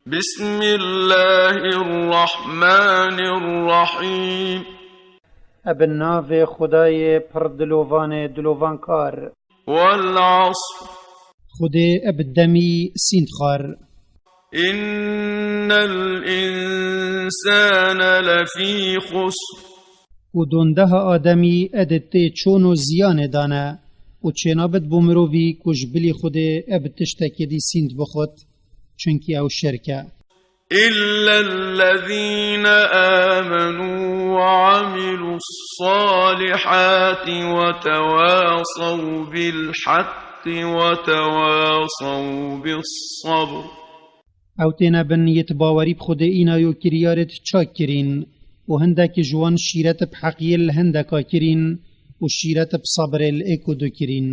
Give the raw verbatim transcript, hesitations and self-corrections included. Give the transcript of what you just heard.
بسم الله الرحمن الرحيم. Eb navê Xwedayê pir dilovanê dilovankar. والعصر. Xwedê eb demî sînd xwar. إن الإنسان لفي خسر. Û dondeha Ademî ed tê çon û ziyanê dane, û çênabit bo mirovî ku ji bilî Xwedê eb tiştekê dî sînd bixwit, çunkî ew şirk e. إلا الذين آمنوا وعملوا الصالحات وتواصوا بالحق وتواصوا بالصبر. Ew têne bin yêt bawerî bi Xwedê îna yo kiryarêt çak kirîn û hindek ji wan şîret bi heqiyê li hindeka kirîn û şîret bi sabrê li êko du kirîn.